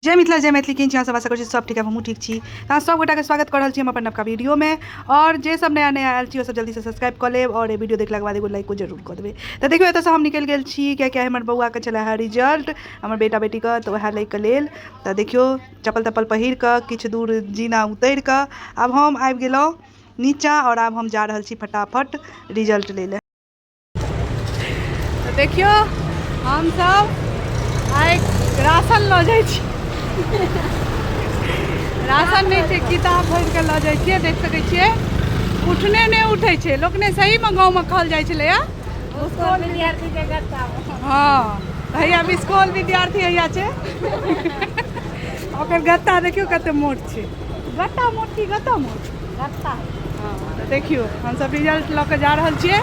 जय मिथिला जय मैथिली। केहन छी अहाँ सब? आशा करै छी सब ठीक है, हमहूँ ठीक छी। तऽ अहाँ सब गोटाके स्वागत कऽ रहल छी हम अपन नवका वीडियोमे। और जे सब नया नया आयल छी ओ सब जल्दीसँ सब्सक्राइब कऽ लेब और वीडियो देखलाके बाद एगो लाइको जरूर कऽ देबै। तऽ देखियौ एतऽसँ हम निकलि गेल छी कियाकि हमर बौआके छलै हँ रिजल्ट, हमर बेटा बेटीके, तऽ वएह लैके लेल। तऽ देखियौ चप्पल तप्पल पहिर कऽ किछु दूर जीना उतरि कऽ आब हम आबि गेलहुँ नीचाँ और आब हम जा रहल छी फटाफट रिजल्ट लै लए। तऽ देखियौ हमसब आइ राशन लऽ जाइ छी। राशन नहि छै, किताब भरि कऽ लऽ जाइ छियै। देख सकै छियै उठने नहि उठै छै लोक, नहि सहीमे गाँवमे कहल जाइ छलैए हँ, हैया बिस्कोल विद्यार्थी हैया छै, ओकर गत्ता देखियौ कते मोट छै। गत्ता मोट की गत्ता मोट गत्ता। हँ, तऽ देखियौ हमसब रिजल्ट लऽ कऽ जा रहल छियै।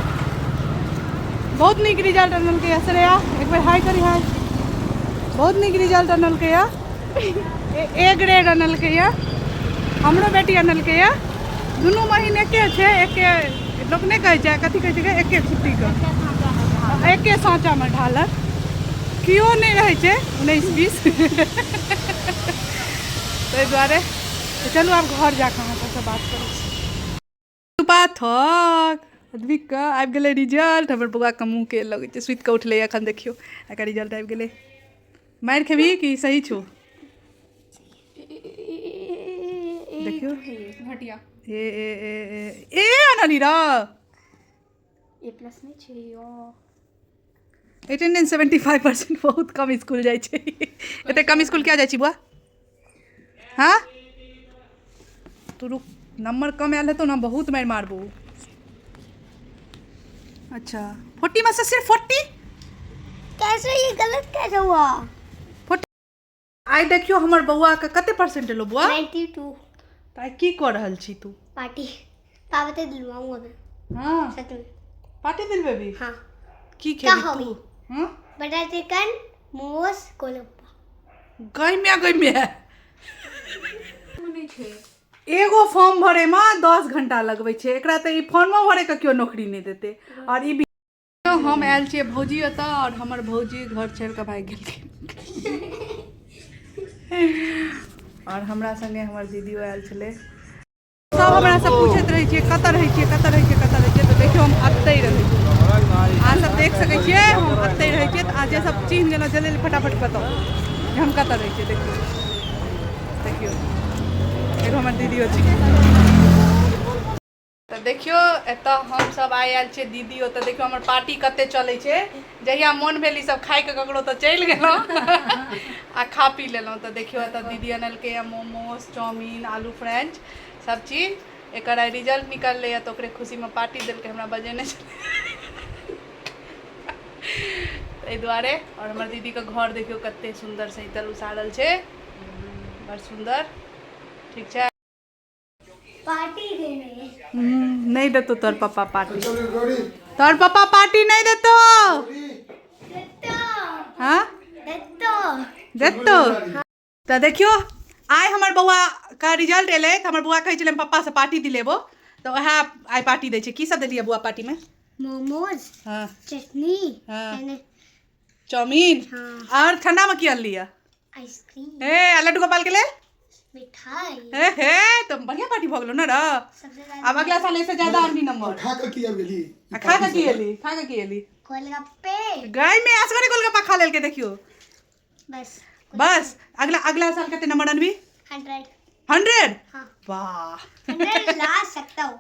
बहुत नीक रिजल्ट आनलकै श्रेया, एक बेर हाय करी, हाय। बहुत नीक रिजल्ट आनलकै, ए ग्रेड आनलकै। हमरो बेटी आनलकै। दुनू बहिन एके छै, एके लोक नहि कहै छै, कथी कहै छै, एके खुट्टीके एके साँचामे ढालल केओ नहि रहै छै, 19 20, ताहि दुआरे। तऽ चलू आब घर जाकऽ अहाँ सबसँ बात करै छी। पाथक आदमीके आबि गेलै रिजल्ट। हमर बौआके मुँहके लगै छै, सुति कऽ उठलै एखन। देखियौ एकर रिजल्ट आबि गेलै। मारि खेबही कि सही छौ? देखियौ घटिया ए ए ए ए ए अनली र ए प्लस नहि छै यो। अटेंडेंस 75%, बहुत कम स्कूल जाइ छै। एते कम स्कूल किया जाइ छी बुआ? हाँ तू रुक, नंबर कम आयल हेतौ ने, बहुत मारि मारबो। अच्छा, 40 में से सिर्फ 40? कैसे, ये गलत कैसे हुआ? आइ देखियौ हमर बौआके कते परसेंट एलो बौआ? 92। तऽ आइ की कऽ रहल छी तू? पार्टी पावते दिलवाऊंगा मैं। हाँ? सच में। पार्टी दिलबेबी? हाँ। की का खेबी होगी? तू? हाँ, बटर चिकन, मोमोज, गोलगप्पा। गैमे गैमे एगो फॉर्म भरैमे 10 घंटा लगबै छै एकरा, तऽ ई फॉर्मो भरैके केओ नौकरी नहि देतै। आओर ई हम आयल छियै भौजी ओतऽ आओर हमर भौजी घर छोड़ि कऽ भागि गेलखिन आओर हमरा संगे हमर दीदियो आयल छलै। सब हमरा सब पूछैत रहै छियै कतऽ रहै छियै, कतऽ रहै छियै, कतऽ रहै छियै। तऽ देखियौ हम एतहि रहै छियै, अहाँ सब देख सकै छियै, हम एतहि रहै छियै। तऽ अहाँ जे सब चिन्ह गेलहुँ जल्दी जल्दी फटाफट बताउ जे हम कतऽ रहै छियै। देखियौ देखियौ एगो हमर दीदियो छै। तऽ देखियौ एतऽ हमसब आइ आयल छियै दीदी ओतऽ। देखियौ हमर पार्टी कते चलै छै। जहिया मोन भेल ई सब खाइके ककरो तऽ चलि गेलहुँ आ खा पी लेलहुँ। तऽ देखियौ एतऽ दीदी अनलकै हँ मोमोज, चाउमीन, आलू फ्रेंच, सब चीज। एकर आइ रिजल्ट निकललै तऽ ओकरे खुशीमे पार्टी देलकै, हमरा बजेने छलै ताहि दुआरे। आओर हमर दीदीके घर देखियौ कते सुन्दर सैतल उसारल छै, बड़ सुन्दर। ठीक छै। पार्टी देने नहीं देतो तोर पापा पार्टी, तोर पापा पार्टी नहीं देतो। देतो। हाँ? देतो। देतो। तऽ देखियौ आइ हमर बौआ के रिजल्ट एलै तऽ हमर बौआ कहै छलै हम पप्पा से पार्टी दिलेबो, तऽ वएह आइ पार्टी दै छै। की सब देलियै बौआ पार्टी में? मोमोज। हाँ। चटनी। हाँ। And chowmein. हाँ। और ठंडा में की अनलियै? आइसक्रीम। हे, आ लड्डू गोपाल के लेल? मिठाई। हे हे, तऽ बढ़िया पार्टी भऽ गेलो ने र। सबसे ज्यादा। आब अगला साल एहिसँ ज्यादा आनबी नंबर। खा कऽ की आबि गेली? आ खा कऽ की एली? खा कऽ की एली? गोलगप्पे। गाय में असगरे गोलगप्पा खा लेलकै देखियौ। बस। बस अगला अगला साल कते नंबर अनबी? 100। 100? हाँ। वाह। 100 ला सकता हूँ।